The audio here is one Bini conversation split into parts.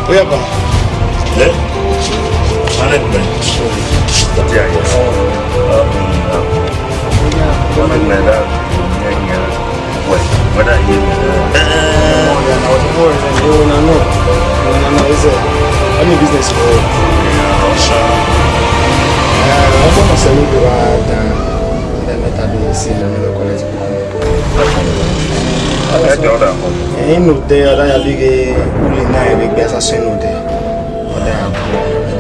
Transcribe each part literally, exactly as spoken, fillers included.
Oya ba. Eh? Management. Tati ayo. Oh. Um, management that. Yeah, yeah. Well, whether you, uh, Oh, yeah, I was born in the one I know. One I know is a any business. Yeah, sure. Uh, I'm gonna say we do that. Uh, let me tell you, see, I'm gonna collect. Ẹ jọ da. Ẹ̀yin nọ odẹ, ọ da ya vbe ghe uli na, ẹ vbe gbe asasẹ nọ odẹ. Ọ da ya bu,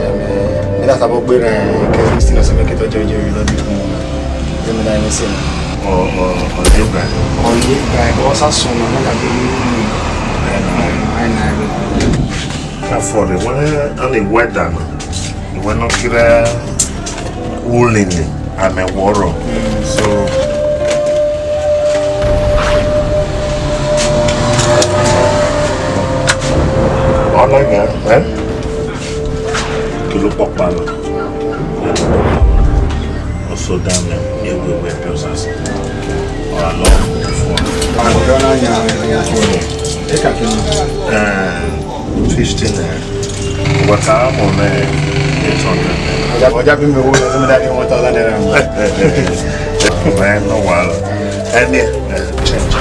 ẹ, mẹ da sabọ gberra, ẹ, kẹ Kristi nọ sẹ mẹ ke tọ jẹ ojo vbe lọdi kun. Ẹ mẹ da ni sẹ. Ọ, ọ, ọ ye ba. Ọ ye ba, ọ sa sunu, ọ da vbe ghe uli. Ẹ, ẹ, ẹ, ẹ, ẹ. Afọrẹ, wẹ, a ni wẹ da na. Wẹ nọ kira uli ni, amẹ wọrọ. So, ọ na gha, eh? Kilo kpọkpa na. Ọsọ da mẹ, e wẹ wẹ bi ọsasa. Ọ ra lọ fún ọ. Àwọn ọ̀dọ́ náà yan, yan fún ọ. Ẹ kà kí ni? Eh, fifteen naira. Wẹ ka mọ mẹ eight hundred naira. Ọjà, ọjà bí mi wo lọ sí mi dáadé one thousand naira. Ẹ, no wahala. Ẹni, ẹ, change.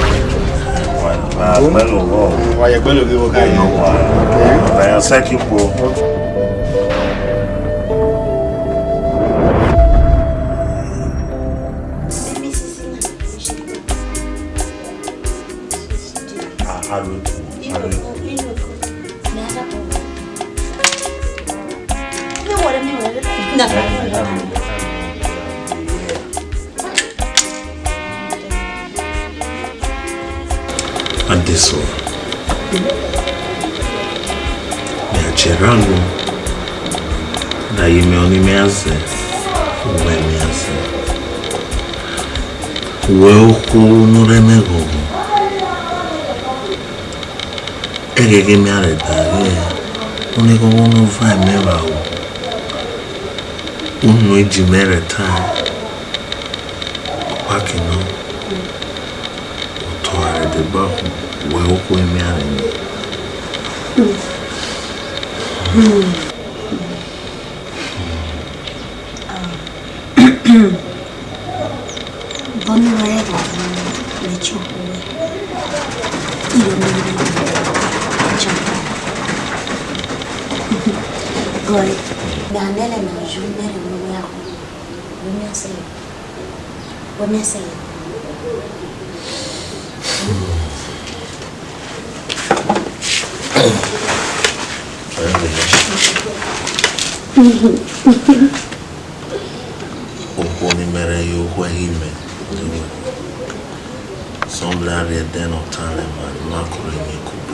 Wa, wa, pẹ̀lú wọ. Wa yẹ pẹ̀lú bí wọ́n ká yìí. No wahala. Okay. Wa yẹ sẹ́kì po. Ah, aro eku, aro eku. Adesuwa, mẹ a tie erha nuẹn, ne a ye mẹ ọnii mẹ a zẹ, uwẹ mẹ a zẹ. Wẹ okhuo ne u rre mẹ ghọghọ, ẹghẹghẹ mẹ a rhe da ẹre, ọnii ghọghọ ne ọ va mẹ vbe aro, unu e ji mẹ rre tae, ọkpa ke nọ, otọ a rhe deba khu, wẹ okhuo mẹ a rre nẹ. Bọ ne uwẹ rẹn vbe mẹ chọn uwẹ, irẹn ne ọ rre cha. Gọe, gha nẹ ẹlẹ ne ọ yu nẹrhẹ ne uwẹ akhọn, vbe miẹn sẹ, vbe miẹn sẹ. Okhuo ne imẹ rẹn ye okhuo ẹhi mẹ, sẹ ọmwa rhie ẹdẹ ne ọ tan rẹ ma, ne ma kọrọ yin kugbe.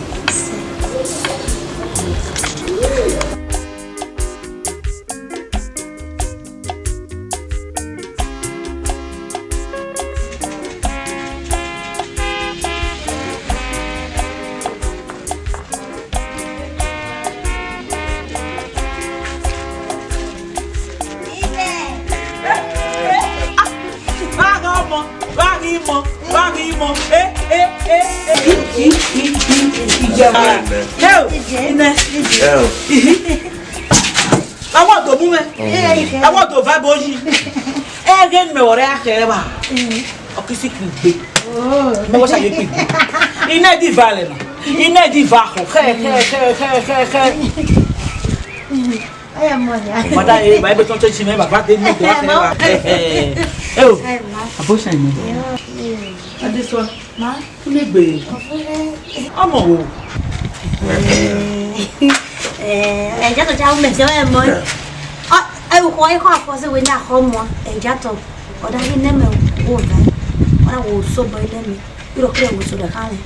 Vagha ọmọ, vagha imọ, vagha imọ, eh, eh, eh, eh. I, i, i, i, iyẹvbe. Hell, inẹ. Hell. Ihi. Awọ do mu mwẹ. Awọ do va ebo yi. Ẹghẹ ne mẹ vbe ọre a khẹ ẹre evba. Ọ ke si kugbe. Mẹ wẹ sa ye kugbe. Inẹ di va lẹ na. Inẹ di va khọ. Khẹ, khẹ, khẹ. Ẹ mọ ya. Mada e ba ebe tọn te si mẹ baba de ni de a khẹ ẹre evba. Ẹ o. Ẹ ma. Abo sa ni. Yo. Adesuwa. Ma? Ulegbe. Ọmọ wo? Eh, eh, ẹja tọ cha mẹ sẹ mọ. Ọ, ẹ, ukọ, ẹ kọ afọ sẹ wẹ ne akhọ mọ, ẹja tọ. Ọ da ghi nẹ mẹ wo va. Ọ da wo so bọ nẹ mẹ. Irọ kẹ wo so da kha mẹ.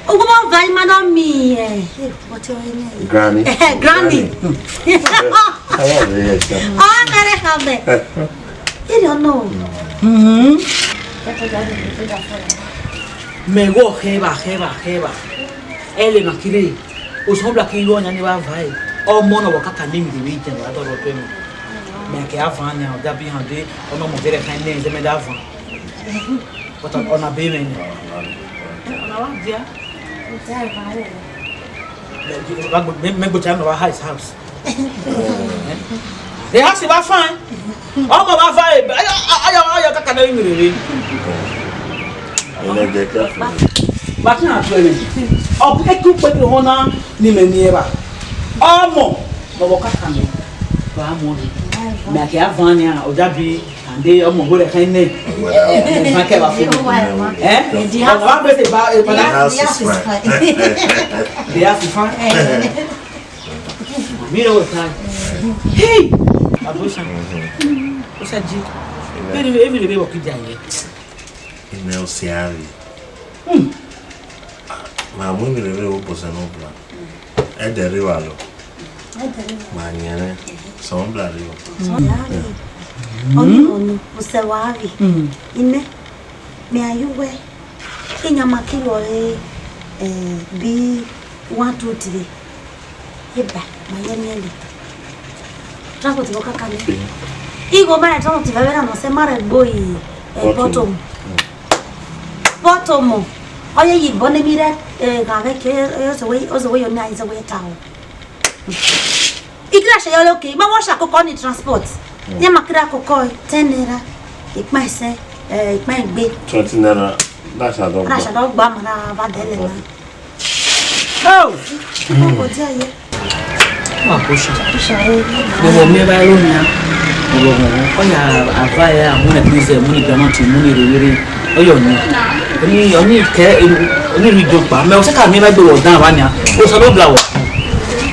Ogun ma va ima da mi, eh, eh, but, eh, Granny. Eh, Granny. Granny. Ọ kẹrẹ kha mẹ. Irọ nọ. Mhm. Mẹ ghọ khẹ evba, khẹ evba, khẹ evba. Ẹlẹ ma kire, Osanobua ke igho ọyan ne evba va ẹre. Ọmọ ne ọ wa kaka ne emwi rre vbe itan vbe adọrọ ọdọ ẹmwẹ. Mẹ ke a van nian, ọ da bihan de, ọ nọ mọ vberriọ khan nẹ, zẹ mẹ da van. But ọ, ọ na be mwẹ nẹ. Ọ na wa dia. Mẹ, mẹ, mẹ gbe cha nọ vba his house. The house vba fine. Ọmọ vba fine. Ayọ, ayọ, ayọ, kaka na rinmwian rere. Ẹnẹ jẹ careful. Ba ti na tuẹ nẹ. Ọ ke ku kpe ke họn na ni mẹ ni ẹvba. Ọmọ, bọbọ kaka nẹ. Ba mu ni. Mẹ a ke a van ni a, ọ da bi. And they ọmọ go rẹ kẹn nẹ. Ẹ, ẹ, ẹ, ẹ, ẹ, ẹ, ẹ, ẹ, ẹ, ọmọ wa bẹ se ba, ẹ, ba, the house is fine. The house is fine. Mi rẹ wẹ ta. Hey! Abosa. Osaji. Bẹ́ẹ̀ ni, èmi lè bẹ wọ kí jà yẹ. Ine o se a ri. Hmm. Ma mu mi rere wo bọsẹ no bra. Ẹdẹ rre wa lọ. Ẹdẹ rre wa. Ma nyẹrẹ. Sọ bra rre o. Sọ ya ri. Ọni, ọni, bọsẹ wa ri. Hmm. Ine, mẹ a yu wẹ. Iyan ma kiri ọre, eh, bi one, two, three. Eba, ma ye miẹn le. Transport vbe ọ kaka nẹ. Igho ma rẹn transport vbe ẹvbo na nọ sẹ ma rẹn gbe oyi, eh, bottom. Bottom. Ọ ye yi bọ ne mi rẹ, eh, gha vbe ke, eh, ọzọ wẹ, ọzọ wẹ yo ne a izọ wẹ ta o. Ikra ṣe yọ loke, ma wọ ṣa koko ni transport. Ye ma kira koko ten naira, ikpa ẹsẹ, eh, ikpa egbe. Twenty naira, that's a dog. Ra ṣa dog gba ma ra va dẹ lẹ na. Oh! Ọkọ dia ye. Wa ko ṣe. Ko ṣe re. Gbogbo mi ba ro nia. Gbogbo wọn. Ọ ya ava ya mu ne please mu ne granite mu ne rere. Ọ yọ ni. Oni, oni ke, oni ri jọ pa. Mẹ o se ka mi ba gbogbo dan wa nia. O sa do bla wa.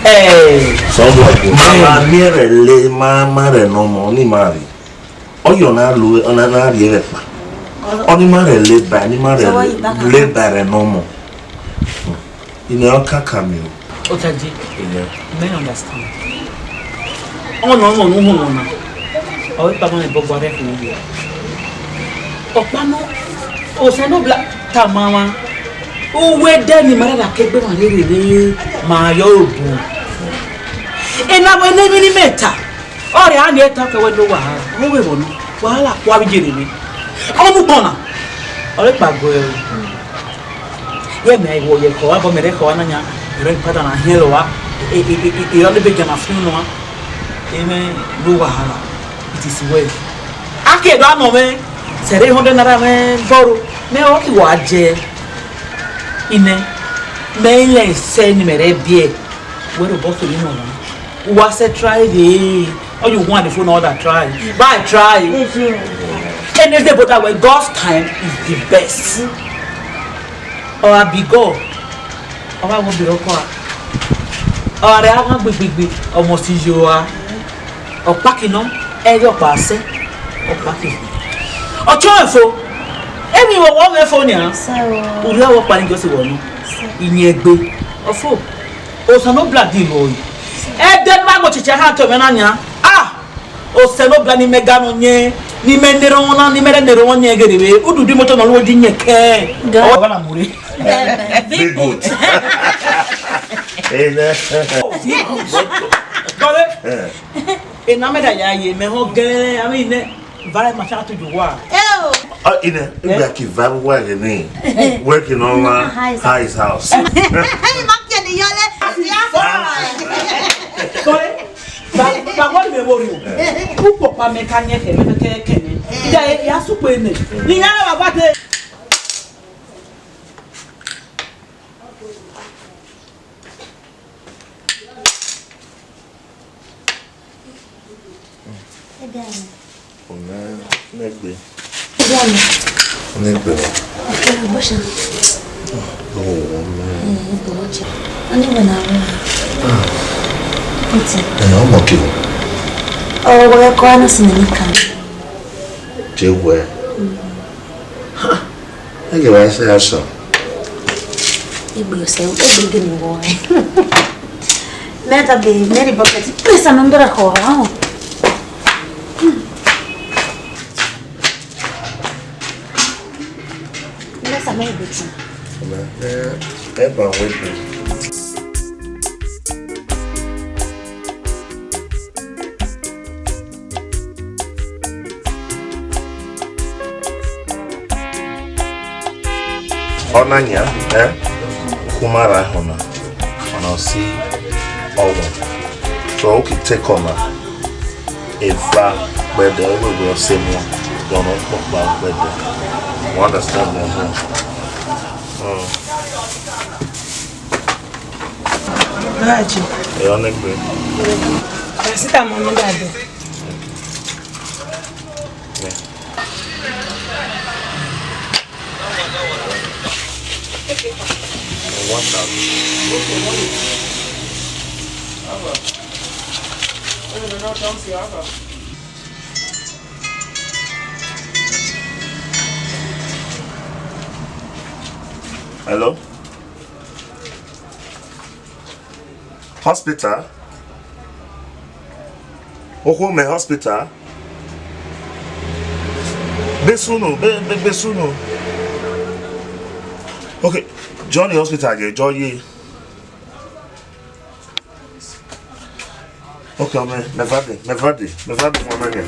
Eh. Sọ bọ. Ma, ma mi rẹ le, ma, ma rẹ nọ mọ, ni ma ri. Ọ yọ na lo, ọ na, na rhie vbe ẹkpa. Ọ ni ma rẹ le ba, ni ma rẹ le ba rẹ nọ mọ. Ine ọ kaka mi o. Otaje, yeah. Men understand. Ọna ọmọ ne uhunmwu na, ọ vbe kpama ne bọgua rẹ khin ye. Ọkpa nọ, Osanobua tama mwa, uwu ẹdẹ ne ima rara ke egbe mwa rere re, ma yọ ro bun. Ena vbe ne emwi ne imẹ ta, ọ rhe a ni ta kẹ wẹ do wahala, ọ vbe vbọ nọ, wahala kua vbe iyerre mwẹ. Ọmukpọn na, ọ rhe kpa gue ẹre. Ye mẹ wọ ye ẹkhọ, abọ mẹ rre ẹkhọ na yan, ẹrọ ni padà na hiẹn lọ wa, e, e, e, e, e, ọ lebe jama fian nọ wa. Amen. No wahala. It is well. A ke do nọ mwẹ, sẹrẹ hundred naira mwẹ borrow, mẹ ọ ki wa jẹ. Ine, mẹ i lẹ sẹ ne mẹ rẹ biẹ, wẹ rẹ obọ fẹ ni nọ wa. Wa sẹ try de, ọ ye one the phone order try. Bye try. Any day, but our God's time is the best. Ọ gha bi God, ọ gha wọ obọ rẹ ọkọ a. Ọ gha rẹ a ghan gbegbegbe, ọ must yo a. Ọ kpaki nọ, ẹ i re ọkpa sẹ, ọ kpaki. Ọ tiọnrẹn fo, emwi vbe ọwọ mwẹ fo nian. Sir o. Urria vbe ọkpa ni just wọ nọ. Sir. Iyẹn egbe, ọ fo. Osanobua di ruẹ ọre. Ẹdẹ ne ma gbe ochicha ha to mwẹ na nian. Ah! Osanobua ni mẹ ga nọ yẹn, ni mẹ ne erọnmwọ na, ni mẹ rẹ ne erọnmwọ yẹn gherevbe, udu di moto nọ ru odi yẹn kẹ. Ga. Ọ wa na mu rre. Big boot. Amen. Gọre. Eh. Ena mẹ da ya ye, mẹ họn gẹrẹ, a vbe nẹ, vare ma cha tu ju wa. Eo. Ọ, ine, igbe aki va wa ghe ni. Working on my highest house. Hey, ma ke ni yo le. Gọre. Ba, ba, wa le wo ri o. Ku po pa me ka nye ke, me ke ke ni. Ya, ya su pe ni. Ni ya na ba te. Ẹdẹ ọnẹ. Ọnẹ nẹgbe. Ẹdẹ ọnẹ. Ọnẹ gbe. Ọkẹ bó ṣe. Ọwọ mẹ. Ẹ, ẹ bọ̀ ọjà. Ọnẹ wẹ̀ náà wẹ̀. Ó ti. Ẹ, ọmọ kí o. Ọwọ́ ẹ̀kọ́ á náà sì ní kan. Jẹ́ wẹ̀. Ẹgẹ wa ẹsẹ asọ. Egbe ọsẹ, egbe gini wọ ẹ. Mẹ da be, Mary bucket. Please, I'm under a call. Oh. Let's have a good time. Ẹ, ẹ bá wẹ pé. Ọna yan, eh? Kuma ra hona. Nọ si ọghẹn. So, u ki take ọna. Eva gbẹdẹ, wẹ wẹ ọse muan, dọnọ ọkpọkpa gbẹdẹ. You understand me? Hmm. Raji. Ẹ ọ nẹgbẹ. Paracetamol ni da dẹ. Yeah. One thousand. Hello? Hospital? Okhuo mẹ hospital? Be sunu, be, be, be sunu. Okay, Johnny hospital ye, Johnny. Okay, man, my father, my father, my father, my father.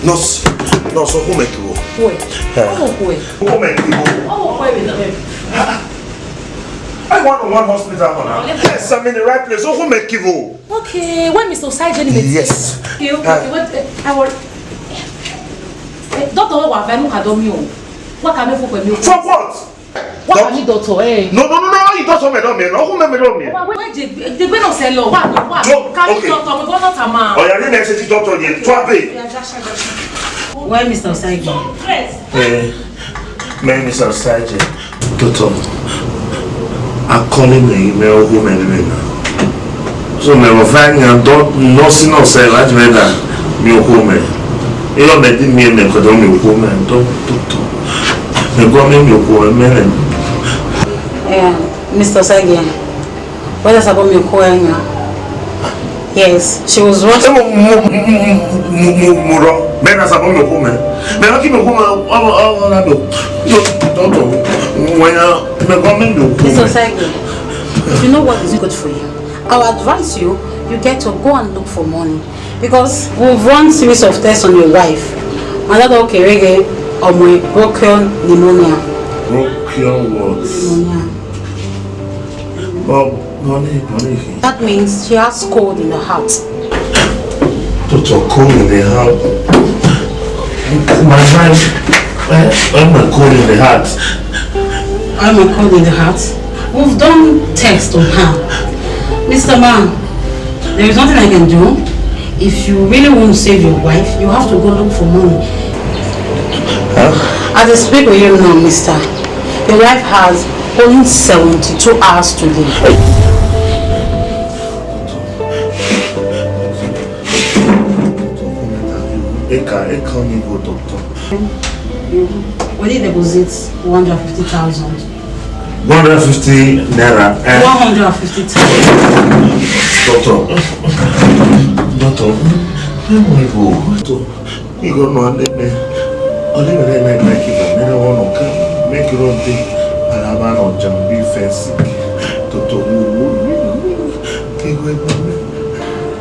Nurse, nurse, okhuo mẹ kevbe. Okhuo ẹ? Eh. Okhuo ẹ? Okhuo mẹ kevbe. Okhuo ẹ vbe nọ? I want one hospital for now. Yes, I'm in the right place. Okhuo mẹ kevbe. Okay, when Mister Osaije ni mẹ. Yes. Okay, okay, okay. What, eh, I will. Eh, doctor, wa va enu ka do mi o. Wa ka mi fo pẹ mi o. For what? Wa ka mi doctor, eh. No, no, no, no, you doctor me, no, me, no, who me, me, no, me. Wa, wa, je, je gbe no se lo, wa, wa. No, ka mi okay. Doctor, me go not a man. Oh, yeah, you next to doctor, yeah, try pay. Where Mister Osaije? Eh, me, Mister Osaije. Doctor, I call him, eh, me, oh, who me, me, me, na. So mẹ vbe ọfa yan dọ nọsi nọ sẹ vbe ajimẹ da miẹn okhuo mẹ. Erha mẹ di miẹn mẹ kọdọ miẹn okhuo mẹ dọ doctor. Mẹ guan mẹ miẹn okhuo mẹ mẹ rẹn. Eh, Mister Osagie, wẹ da sabọ miẹn okhuo ẹre yan? Yes, she was rushed. Ẹ mo mo mo mo mo rọ. Mẹ na sabọ miẹn okhuo mẹ. Mẹ na ki miẹn okhuo mẹ. Ọ ọ ọ na do. Yo doctor. Wẹ ya mẹ guan mẹ miẹn okhuo mẹ. Mister Osagie, if you know what is good for you, I will advise you, you get to go and look for money because we've run series of tests on your wife. And that okay, reggae, or my bronchial pneumonia. Bronchial what? Pneumonia. But money, money. That means she has cold in the heart. Doctor, cold in the heart. My wife, eh, I'm a cold in the heart. I'm a cold in the heart. We've done tests on her. Mister Man, there is nothing I can do. If you really want to save your wife, you have to go look for money. Huh? As I speak with you now, mister, your wife has only seventy-two hours to live. Eka, eka ni go doctor. Will you deposit one hundred fifty thousand? One hundred fifty naira. Eh? One hundred fifty thousand. Doctor, doctor, where we go? Doctor, you go no and me. Only me na make it. Me no want to make it on day. And I'm on jump be fancy. Doctor, who, who, who, who, who, who, who, who,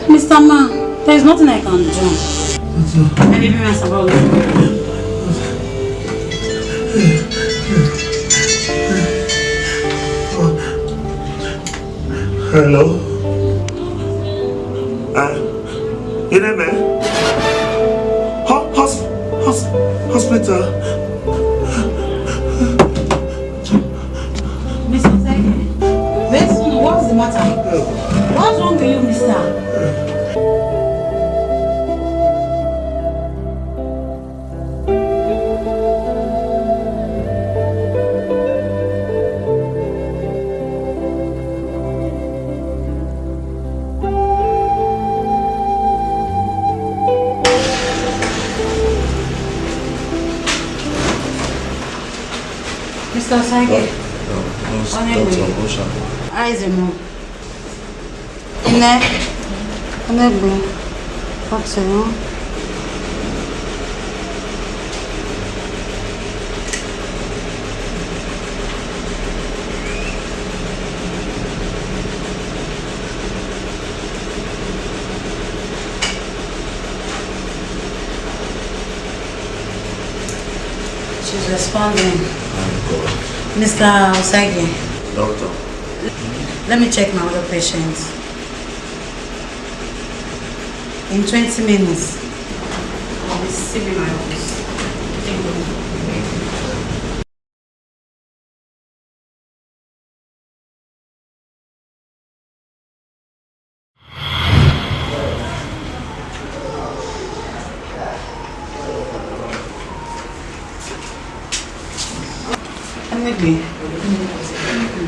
who, Mister Man, there is nothing I can do. Maybe me as well. Hello? Ah, you there, man? Ho- hos- hos- hospital? Mister Sege, what's the matter? What's wrong with you, mister? Osage. Doctor, doctor, doctor, doctor. How is your mom? Ine, ine gbe. Doctor, huh? She's responding. Thank God. Mister Osage. Doctor. Let me check my other patients. In twenty minutes. I'll be still in my office. Thank you. Ẹ mẹ gbe. Thank you.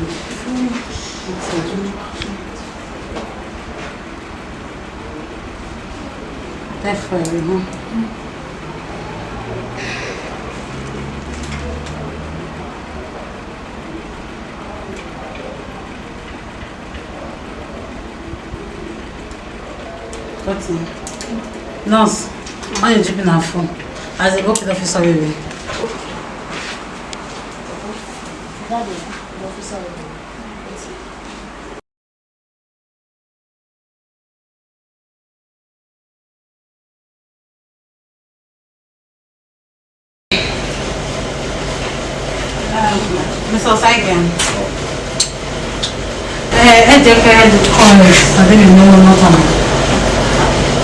Doctor, nurse, ma ye G P na phone. As a working officer, we will. Daddy, officer, we will. Mister Osage. Eh, ẹ jẹ́ kẹ́ ẹ kọ́ ẹ, àbí mi ní ọmọ náà tán.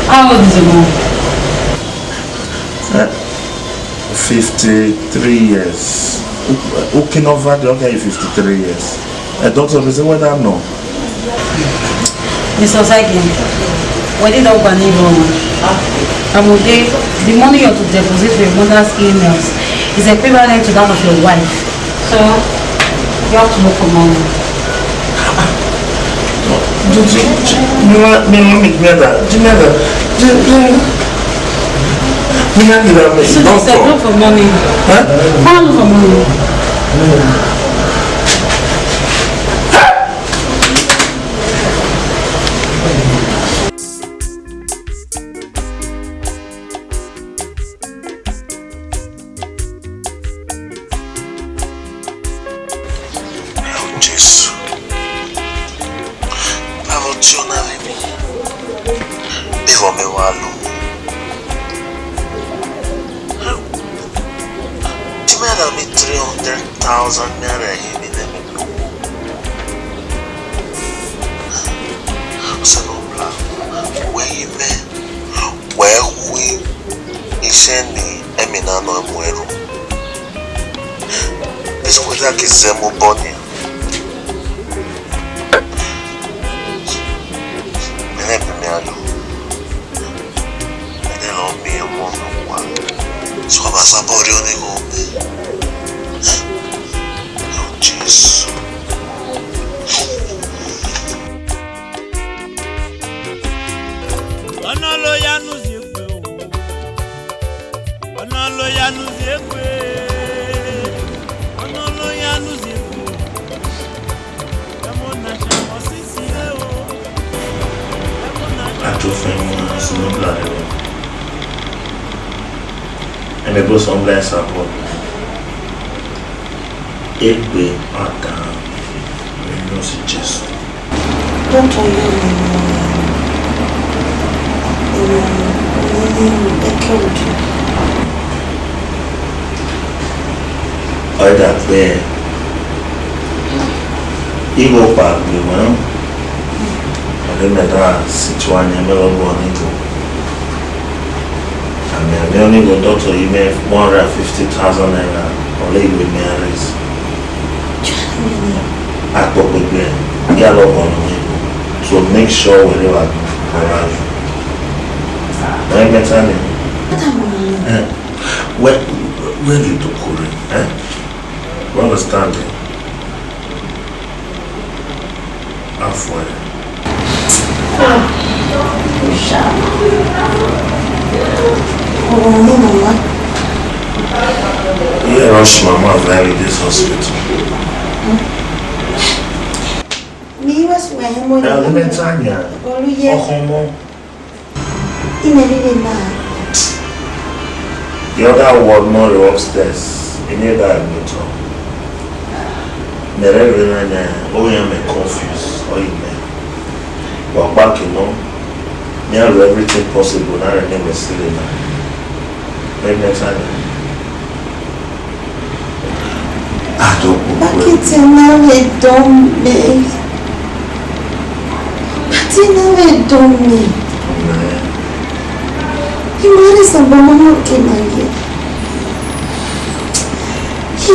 How old is your mom? Eh, fifty-three years. Ukinova de ọghe fifty-three years. A doctor be say whether no. Mister Osage, wẹ did ọgba ni rọ. Amude, the money you have to deposit for your mother's emails is equivalent to that of your wife. So, you have to look for money. Did you, you want me to make me that? Do you know that? Do you, do you, you know that? So they said, "Look for money." Huh? Go and look for money. Jesu, avbe ọtiọna vbe emwi, vbọ mẹ wa lo? Te imẹ ra miẹn three hundred thousand naira hin vbe nẹ mẹ? Osanobua, wẹ ghi mẹ, wẹ ru isẹn ne ẹmwẹ na nọ mu ẹro. Esi wẹ da ke zẹ mu obọ nian. Mẹ rẹn mẹ a lo. Ẹdẹ ne ọ miẹn ọmọ ne ọ wa, sẹ ọ ma sabọ rhie ọnii gho mẹ. Jesu. Ọnọlo ya nu zi egbe o. Ọnọlo ya nu zi egbe. Ọnọlo ya nu zi egbe. Atofiẹn mwa sunu bla rẹ. Ẹmwẹ ebo sẹ ọ bla ẹsa bọ. Egbe a dan vbe eni ọ si Jesu. Doctor, ye me, me, me, me, me, me, ẹkẹ udu. Ọ da kpẹ, igho kpa gbe wẹ, ọ ghi mẹ da si tua yan mẹ vbe ọgua ni igho. Amẹ, amẹ ọnii ghe doctor yi mẹ one hundred and fifty thousand naira, ọ lẹ igho mẹ a raise. Akpọ kpekpe, ya lọ bọ nọ igho. So make sure wẹ rre evba, wẹ ra yo. Ọ i mẹ ta nẹ. Wẹ, wẹ ghi do kore, eh? You understand, eh? Afua. Ah, Orisha. Ọmọ mi, mama. Rush mama very this hospital. Mi wa su ẹhẹn mo. Ẹhẹn, ne mẹ ta yan. Oluye. Ọkhọ mọ. Ine rhirhi na. The other ward more upstairs. Ine da motor. Mẹ rẹ rẹ na yan, o yan mẹ confuse, ọ yi mẹ. Wa gba ke nọ. Mi a do everything possible na rẹ ne mẹ siri na. Very next time. Adokun. Bakiti na vbe dọn mẹ. Bakiti na vbe dọn mẹ. Imari sabọ mama ke na ye. Yo.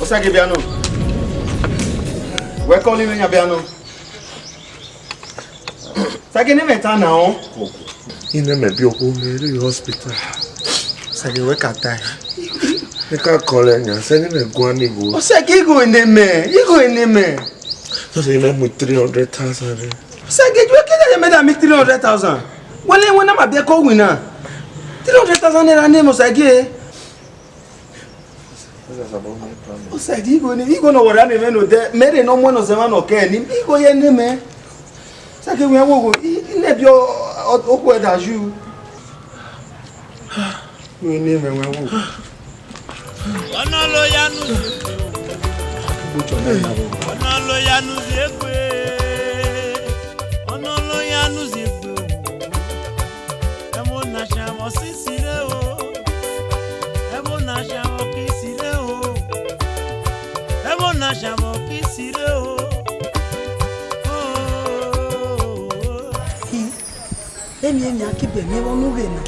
Osagie, bia nọ. Wẹ call mwẹ yan, bia nọ. Osagie, ne mẹ ta na ọ. Ine mẹ bi okhuo mẹ rre hospital. Osagie, wẹ ka tae. Ne ka call ẹre yan, sẹ ne mẹ guan ni igho. Osagie, igho ene mẹ, igho ene mẹ. Just say mẹ mu three hundred thousand rre. Osagie, ju ekele ye mẹ da mi three hundred thousand. Wẹ lẹ wẹ na ma biẹ ke winna. Three hundred thousand naira ne mẹ, Osagie. Osagie, igho ne, igho ne ọ wọrọ ne mwẹ nodẹ, mẹ rhe ne ọ mu ẹn ne ọzẹmwa nọ kẹ ni, igho ye ne mẹ. Osagie, wẹ wo wo, i, i ne biẹ okhuo ẹdẹ ayu. Wẹ ne mẹ wẹ wo. Ọnọlọya nu, ọnọlọya nu ziegbe, ọnọlọya nu ziegbe. Ẹmwẹ na shamọ sisi re o, ẹmwẹ na shamọ kisi re o, ẹmwẹ na shamọ kisi re o. Emwi emwi a ki bẹ miẹn vbe ọnughe na.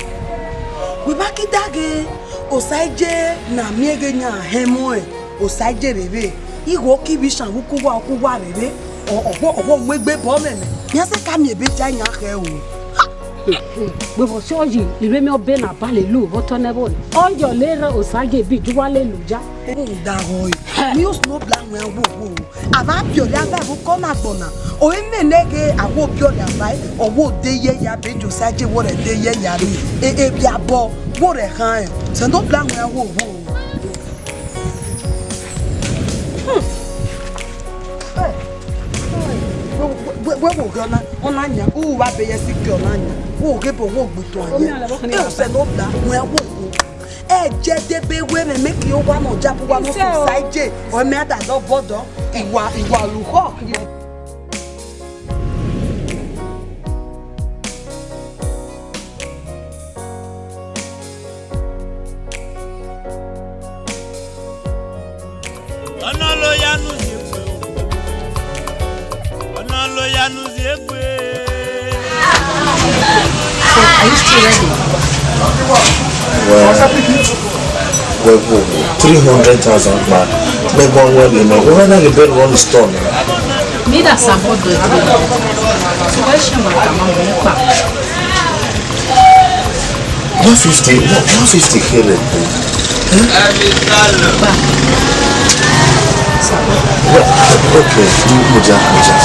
Wẹ ma ki da ghe Osagie ne a miẹn ghe yan hẹn mọ ẹn, Osagie rre vbe, igho ki vbe shan vbe uku uwa, uku uwa rre vbe, ọ, ọghuọ, ọghuọ mu egbe bọ mwẹ mẹ. Iran sẹ ka miẹn ebe dia iran khẹ o. Vbene ọ sẹ ọyi, I rre emwi ọbe na ba lele u vbe otọ nẹ vbọ nẹ. Ọ yọ lere Osagie bi ju wa lele u ya. Rhunmwuda ọghe, ne osunu obla wian wo wo. A vbe biọlẹ ava vbe ukọ na agbọn na. Ọ i mwẹ nẹ ghe a wo biọlẹ ava, ọ wo de ye ya be Osagie wo rẹ de ye ya rri. E, e bia bọ, wo rẹ khan ẹn. Sẹ ne obla wian wo wo. Hmm. Wẹ, wẹ, wẹ, wẹ wo ghe ọna, ọna yan, u wa be ye si ke ọna yan. Wo ghe bo wo gbe to aye. E o sẹ ne obla wian wo wo. Ẹ jẹ debe wẹ mẹ, mẹ ke owa nọ, jabu wa nọ Osagie, ọ mẹ a da dọ bọdọ, iwa, iwa lukhọ. Ọnọlọya nu ziegbe, ọnọlọya nu ziegbe. So, are you still ready? Well, well, well, three hundred thousand man. Me go well, you know. We're not going to build one stone. Need a support the three hundred. So, why should I come on? One fifty, one fifty kéré. Well, okay, mo, mo ja, mo ja.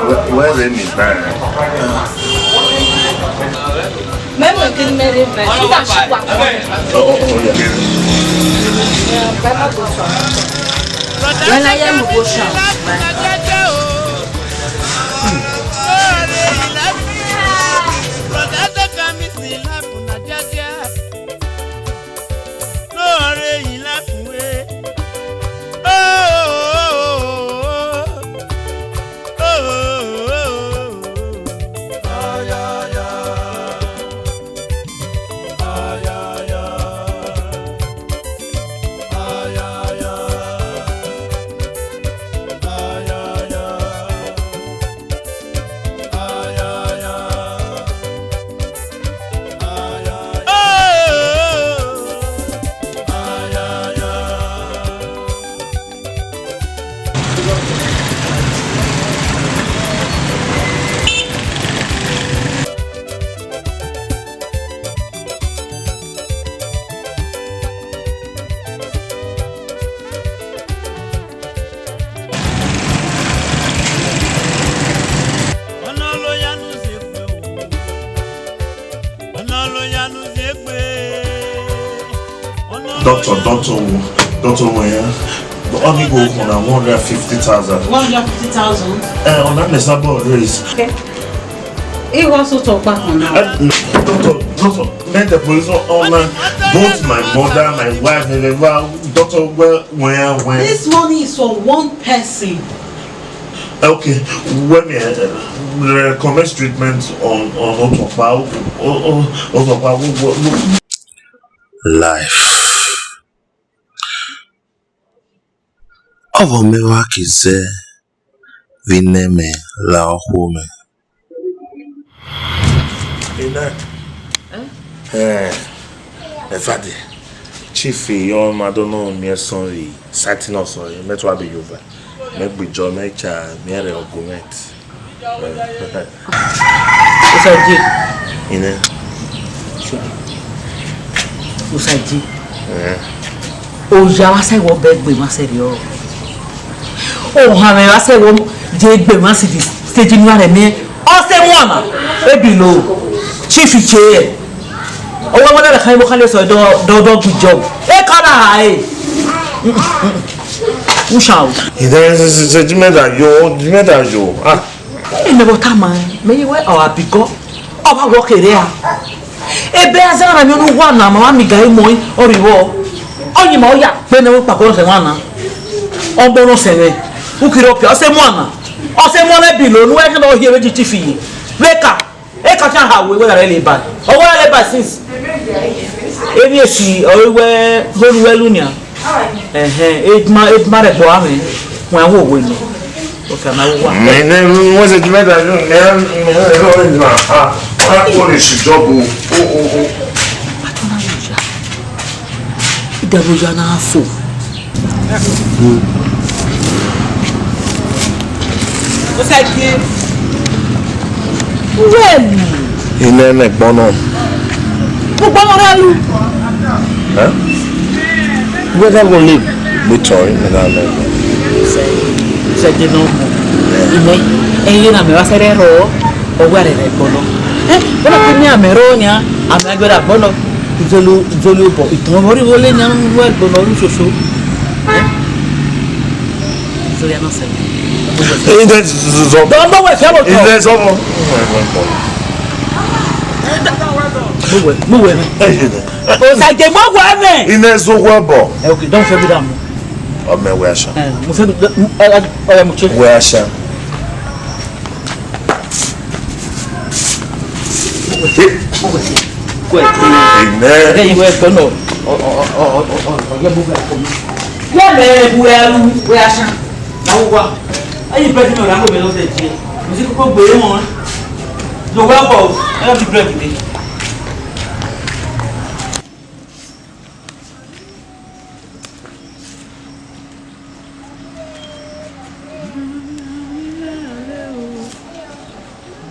Where, where is me? Mẹ́rin kí ni mẹ́rin bẹ̀? Ṣúgà ṣì wà. Oh, oh, oh, yeah. Bẹ́ẹ̀ má bọ̀ sọ. Wẹ́n láyé mo bó ṣàn. Doctor, doctor, doctor, wẹ ya. Ọ ni go khun na one hundred fifty thousand. One hundred fifty thousand? Eh, ọ na mẹ sabọ raise. Okay. He was so talk back on that. Eh, doctor, doctor, let the police on, both my mother, my wife, and the doctor, well, where, where? This money is for one person. Okay, when me uh, recommend treatment on on Otopa, o- o- Otopa, wo- wo- wo- Life. Ọvọ mẹ wa ke zẹ vbe nẹ mẹ la okhuo mẹ. Ina. Eh? Eh, Efade. Chief, yọ ma do no mi ẹsọn ri sati na sọ, mẹ tua be yova. Mẹ gbijọ, mẹ cha, mẹ rẹ argument. Osaje. Ina. Osaje. Eh. Oya wa sẹ wọ bẹ gbe ma sẹ ri ọ. Ohan mẹ wa sẹ wọ je gbe ma si di stage ni wa rẹ mẹ. Ọ sẹ wọn na. Ebi lo. Chief che. Ọwọ wọn na khan ibo khan le sọ dọ dọ dọ good job. E ka na ha e. Ushan o. Ina, se- se- se- jimẹda yo, jimẹda yo. Ah. Ina, but ama, me ye wẹ ọ abigọ. Ọ ba wọ kere a. Ebe azagha na mi onu wa na, mama mi ga imọ, ọ ri wọ. Ọ yi ma, ọ ya kpe ne wẹ kpakọ sẹ wan na. Ọ gbọ nọ sẹ mwẹ. U kiri ọpia, ọ sẹ wan na. Ọ sẹ wan na bi lo, nu wẹ kẹ na ọ hiẹ vbe ji chief yi. Vbe ka. E ka khian ha wẹ wẹ gha rẹ le ba. Ọ wẹ le ba since. Emwi esi ọ wẹ bolu wẹ lu nian. Ẹhẹn, eduma eduma rẹ gbọ amwẹ. Wọn wo wẹ nọ. O ka na wo wa. Mẹ ne mo se ti mẹ da ju ne ne ne ne ma. Ah, ah, o le si job o. O o o. Atona wo ya. Idẹboja na fo. Osaje. Uwẹ lu. Ina ne gbọnọ. Mo gbọnọ rẹ lu. Eh? Wẹ gha gho le gbe tọ, ina gha lẹ. Osaje nọ mọ. Ina, ẹyin na mẹ wa sẹrẹ rọ, ọwa rẹ rẹ gbọnọ. Eh, wọ́n ti ní àmì rọ ni, àmì agbára gbọnọ. Izolu izolu obọ, ìtàn ọmọ rí wọlé ni, àwọn ọmọ ẹgbọn ọmọ rí ṣoṣo. Izolu ya náà sẹlẹ. Ilé zọmọ. Bọ́n bọ́ wẹ̀ fẹ́ wò tọ̀. Ilé zọmọ. Mo wẹ̀, mo wẹ̀ mẹ́. Osaje, mo wẹ̀ mẹ́. Ilé zọmọ bọ̀. Ẹ, okay, don't fẹ́ bí dààmú. Ọmọ ẹwẹ́ aṣa. Ẹ, mo fẹ́ bí, ẹ, ẹ, ẹ, mo ṣe. Wẹ́ aṣa. Amen. Yẹ mẹ bu ẹru wẹ asan na wo wa. Ẹyin bẹẹ ti nọ ra ko mẹ lọsẹ tiẹ. Mo ti kókó gbé wọn. Lo wẹ bọ, ẹ lọ fi bread mi.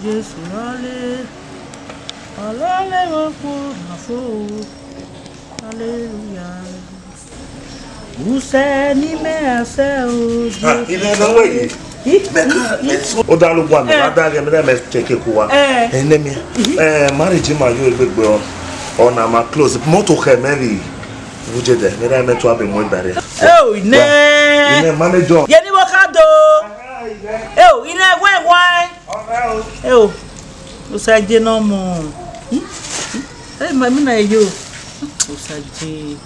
Jesu rọlẹ, ọlọlẹ vbe okhuo na fo, hallelujah. Usẹ ne imẹ sẹ o, Ah, Jesu ilé ẹ̀rọ wẹ̀ yìí. Ih, Mẹ ká, ih, mẹ ih. Sọ. Ó dá ló wà mí, Eh. Wá dá gẹ̀ mí náà mẹ check kú wa. Eh. Ẹ ní mi. Mhm. Ẹ, marriage ma yóò gbẹgbẹ ọ. Ọ na ma close. Mọ́tò kẹ mẹ́rin. Wuje dẹ, mẹ náà mẹ tó abẹ mọ́ ìgbà rẹ̀. Ẹ ò, iná. Wá, iná manager. Yẹ ni mo ká do. Ẹ ò, iná ẹwẹ́ ẹwẹ́. Ẹ ò, Osaje nọ mọ. Ẹ ma mi na yo. Osaje.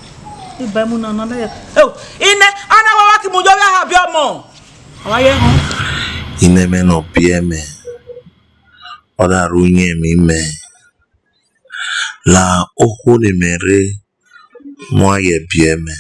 Iba mu na na ya. Ẹ ò, iná, ana wa wa ki mu yo ya ha bi ọmọ. Awa ye hàn. Ina mẹ ne ọ biẹ mẹ, ọ da ru uyẹn emwi mẹ. La okhuo ne imẹ rre, mu a ye biẹ mẹ.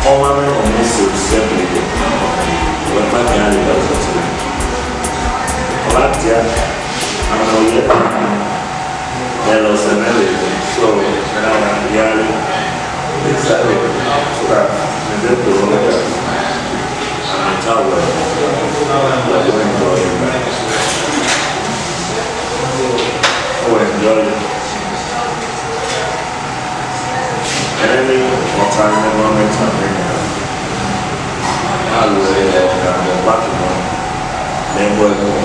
Ọmwa mwẹ ọmọ ẹse, ẹse ẹgbẹdẹ. Ẹlọ sẹ mẹ vbe so, mẹ na ya re, excited, so that mẹ de corona virus, and mẹ ta wẹ, wẹ enjoy it. Wẹ enjoy it. Ẹmwẹ ọka ne ọ ma ta vbe nian, a ru ẹre ọka ne ọ kpa tobọ, ne ọ bu ẹre.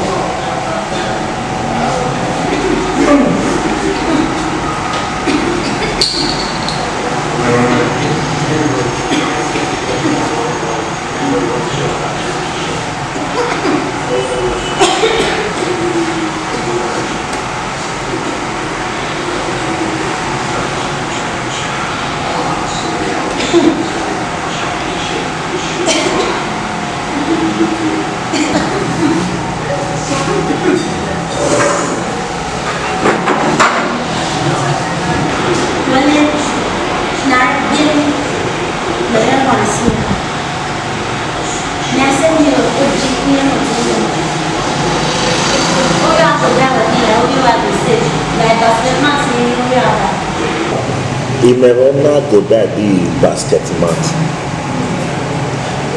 Imẹ vbe ọ na go die basket mat.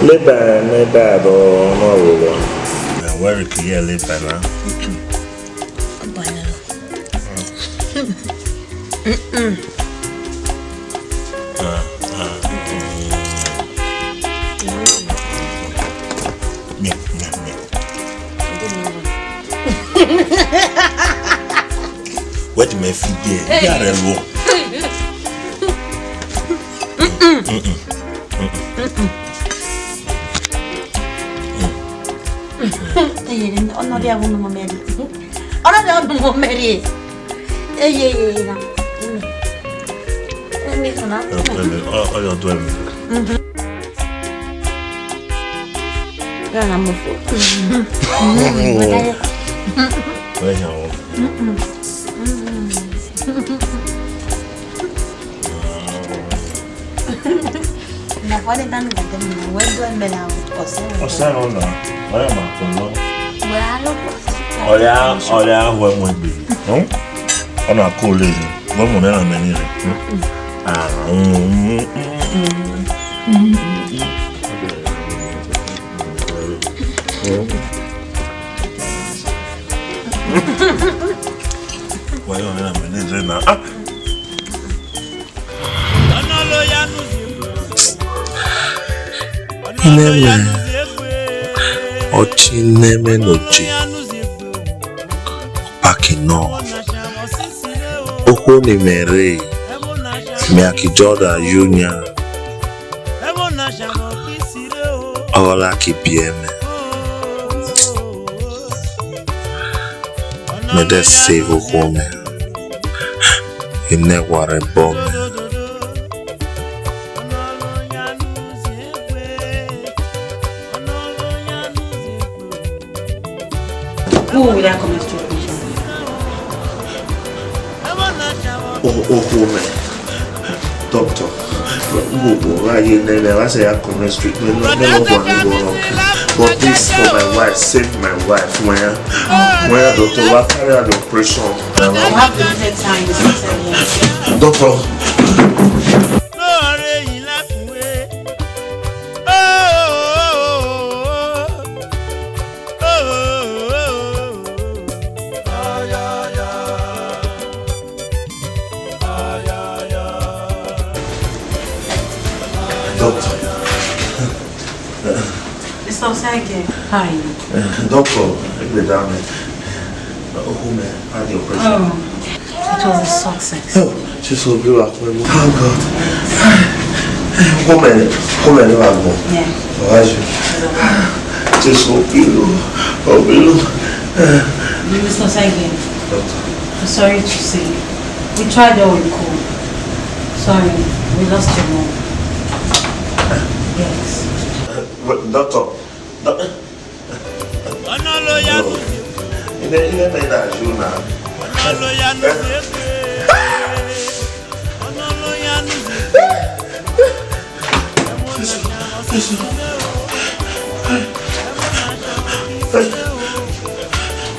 Leba ne da vbe ọ na roro. Wẹ rhie ke ye leba na. Wẹ ti mẹ fi dẹ, ya rẹ vbọ. Eye, ọnọdẹ avunu mọ mẹ rre. Ọnọdẹ avunu mọ mẹ rre. Eye, eye, eye na. Emi, emi, ọna. Emi, ọ, ọ yọ dua emi. Mhm. Ọna mọ fo. Wẹ hia wọ. Mm-mm. Mm-mm. Ọsẹ rọ na, ọ ya ma kpọnọ. Ọ ya, ọ ya hu ẹmwẹ egbe. Hmm? Ọ na ko le yi, wẹ mu nẹ na mẹ ni rre. Hmm? Ah, mm, mm, mm, mm. Wẹ ya nẹ na mẹ ni rre na. Ah! Nẹmwẹ, ọtẹn nẹmwẹ ne oje, ọkpa ke nọ, okhuo ne imẹ rre, mẹ a ke jọ da yo yan, ọ gha ke biẹ mwẹ, mẹ de sẹ vbe okhuo mwẹ. Enẹ wa rre ẹbọ mwẹ. Who will I come and talk with? Oh, oh, oh, man. Doctor, wo, wo, wa ye nene, wa say I come straight. Me no, me no want to go wrong. But this for my wife, save my wife. When, when doctor, wa carry out the operation. You have limited time, Mister Segun. Doctor. Doctor. Mister Osagie, how are you? Doctor, egbe da mwẹ. Okhuo mwẹ, how the operation? Oh, it was a success. Oh, Jesus, be like me. Oh, God. Come here, come here, never go. Yeah. How are you? Jesus, be low. Oh, be low. Mister Osagie, doctor, I'm sorry to say, we tried all we could. Sorry, we lost your mom. Yes. Uh, what, doctor? Doctor? Ọnọ ló yá nù sí. Ilé, ilé mi náà ṣù náà. Ọnọ ló yá nù sí. Ọnọ ló yá nù sí. Jésù, Jésù.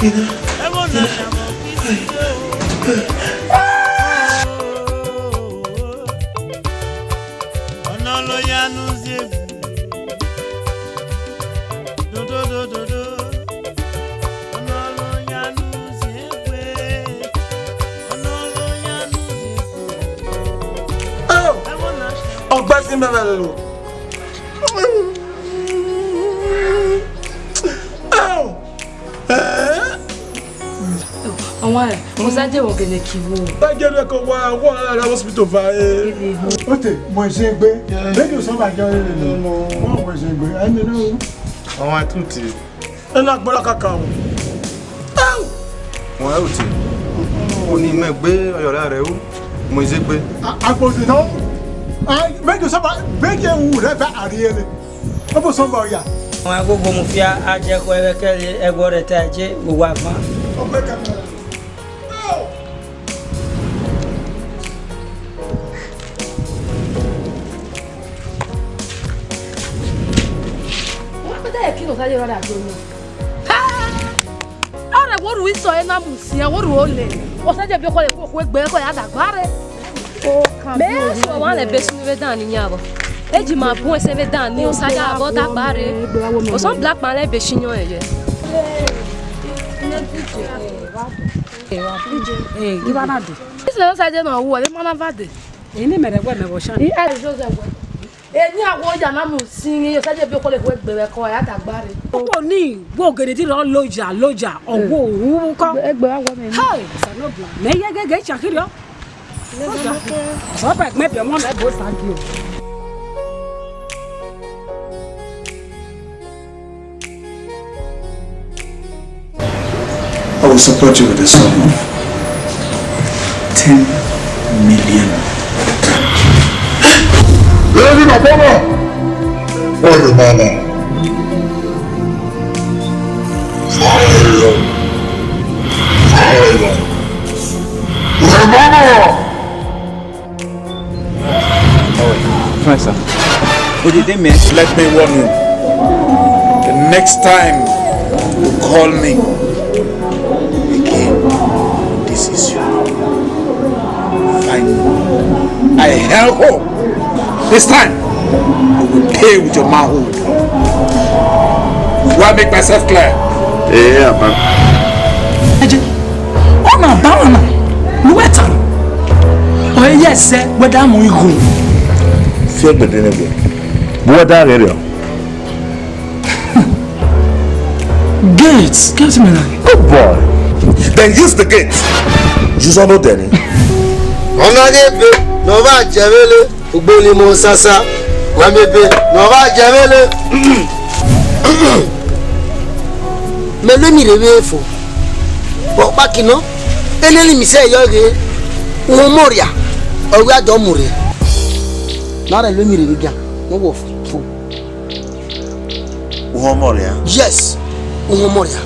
Ilé, ilé. Mẹ vẹ lo. Au! Eh? Ọmwa rẹ, Osaje wọ gele ki wo. Osaje rẹ ko wa, wa ra hospital va, eh. Ote, mọ ẹse gbe. Yeah. Bẹgẹ osọmọ ajọ rere nọ. Mọ ẹse gbe. Ai me no. Ọmwa tute. Ena gbọla kaka o. Au! Wọn ẹ oti. Oni mẹ gbe ọyọ ra rẹ u. Mọ ẹse gbe. Akpo de no. Ai, bẹgẹ osọmọ, bẹgẹ u rẹ va ariere. Ọ bụ sọ mbọ ya. Nwa agogo mu fia, a jẹ ẹkhọ ẹghẹ kẹre ẹghẹ ọrẹta je vbe owa van. Ọgbẹkẹ mẹ. Wa kpẹdẹ ẹki ne Osaje rọrọ do na. Ọrẹ wo ru isọ ẹre na mu siẹn, wo ru ole. Osaje bi okhuo le koko egbe ẹkọ ya dagba rre. Mẹ ya sẹ ọmwa lẹ ebe sunu vbe dan ni yan vbọ. E ji ma bun ẹse vbe dan ni, Osaje abọ dagba rre. Osọ black man lẹ ebe si yan ẹyẹ. Ee, givana de. Isẹ Osaje na wu, ọre ma na va de. Eni mẹ rẹ wẹ mẹ vbe ọshan. I ẹ Joseph wẹ. Eni a wo ya na mu sin, Osaje bi okhuo le khuo egbe vbe ẹkọ, ya dagba rre. Okhuo ni wo gele di rọ loja, loja, ọ wo ru kọ. Egbe wa wọ mẹ. Hai, Osanobua, mẹ ye gege cha kiri ọ. Ọba ẹgbẹ biẹ ọmọ na ẹbọ sa gi o. I will support you with a sum of ten million. Lady Mabona! Where your mama? Fire! Fire! Where your mama? Fine, sir. But you didn't miss. Let me warn you. The next time you call me again, this is your final. I hell hope. This time, you will pay with your manhood. Do I make myself clear? Yeah, man. Eje, ọ na ba ọmwa na, ne uwẹ ta. Ọ ye ẹsẹ wẹ da mu igho. Fiẹgbẹdẹ nẹgbẹ, bu wẹ da rherhe ọ. Gate, gate mẹ na. Good boy. Then use the gate. Use ọnọdẹ ni. Ọ na ghe ebe ne ọ vba jẹ vbele. Ugbo ni mo sasa, wa mi ebe ne ọ vba jẹ vbele. Mẹ lo emi rre vbe fo. Vbe ọkpaki nọ, ene ni mi sẹ yọ ghe, uhunmwu ọmọ rria, ọ ghi a dọ mu rre. Na rẹ lo emi rre vbe gian, ne wọ fo. Uhunmwu ọmọ rria? Yes, uhunmwu ọmọ rria.